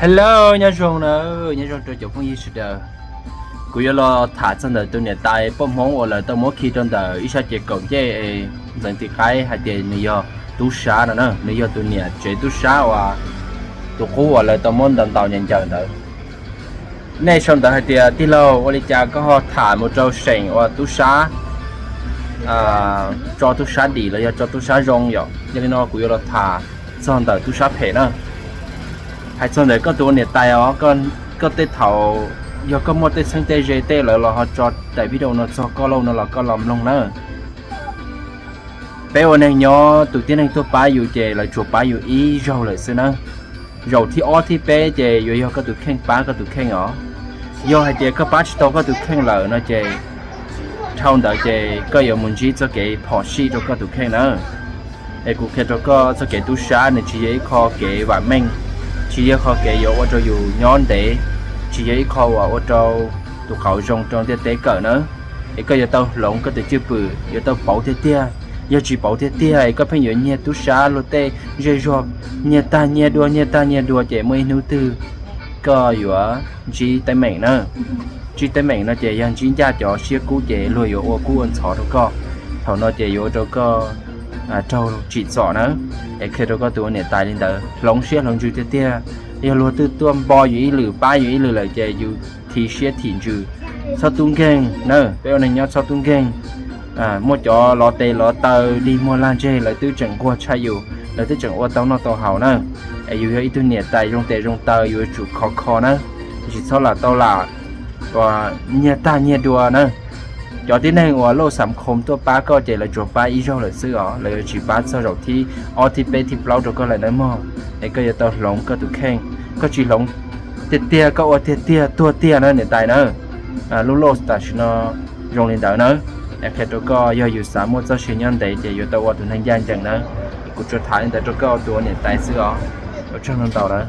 Hello, nyob zoo na, nyob zoo rau cov phooj ywg sawv daws. Kuv yuav los tham txog ntawm tus niam tais poj Hmoob uas lawv tau muab khi rau ntawm ib sab ces kaum ncej es ntxeev tim qaib hais tias nws yog tub sab no na, nws yog tus niam tsev tub sab uas tus qub uas lawv tau muab ntaus ntaus ncaws ncaws ntawd. Nej sau ntawv hais tias tij laug, ua li cas koj ho tham mus rau seem uas tub sab tso tub sab dim los yog tso tub sab zoo yom? Yog li no kuv yuav los tham txog ntawm tub sab phem na. Hais txog ntawm koj tus ua niam tais os, koj tej thaum yog koj muaj tej txheeb tej ze tej lawv los ho tso daim video no txog koj lauj no los koj los mloog na. Peb ua neeg nyob tus tib neeg tuaj pab yus ces lawv tsuas pab yus ib zaug lawm xwb na. Zaum thib ob thib peb ces yuav yog koj tus kheej pab koj tus kheej os. Yog hais tias koj pab tsis tau koj tus kheej lawm no ces dhau ntawd ces koj yuav mus ntsib txoj kev phom sij rau koj tus kheej na. Es kuv qhia rau koj, txoj kev tub sab nws tsis yog ib qho kev vam meej, tsis yog qho kev yuav ua rau yus nyob ntev, tsis yog ib qho uas ua rau tus qauv zoo rau ntiaj teb kawm na. Es koj yuav tau hloov koj tus cwj pwm, yuav tau pauv tiag tiag. Yog tsis pauv tiag tiag es koj pheej yuav nyiag tub sab luag tej zej zog, nyiag tag nyiag dua, nyiag tag nyiag dua ces muaj ib hnub twg koj yuav ntsib teeb meem na. Ntsib teeb meem no ces yog ntsib ncaj cov siab kub ces luag yuav ua kub ua ntxhov rau koj. Thaum no ces yuav ua rau koj raug tsim txom na. Es qhia rau koj tus ua niam tais li ntawd, hloov siab hloov ntsws tiag tiag. Yog luag twb tuaj npo yus ib lwm pab yus ib lwm lawm ces yus thim siab thim ntsws. Txhob tub nkeeg na, peb ua neeg nyob txhob tub nkeeg. Muaj cov lov tes lov taw dig muag lag ntseg, lawv twb tseem nquag tshaj yus, lawv twb tseem ua tau noj tau haus na. Es yus yog ib tug niam tais zoo tes zoo taw, yus yuav tsum khov kho na, tsis txhob lam tau lam uas nyiag tag nyiag dua na. Cov tib neeg uas loj xam khom tuaj pab koj ces lawv tsuas pab ib zaug lawm xwb os, lawv yuav tsis pab txog zaum thib ob thib peb thib plaub rau koj lawm nawb mog. Es koj yuav tau hloov koj tus kheej. Koj tsis hloov tiag tiag, koj ua tiag tiag tuag tiag na niam tais na. Lub loj tam sim no zoo li ntawd na. Es qhia rau koj, yog yus xav muaj txoj sia nyob ntev ces yuav tau ua tus neeg ncaj ncees na. Kuv tsuas tham li ntawd rau koj tus ua niam tais xwb os. Ua tsaug ntau ntau na.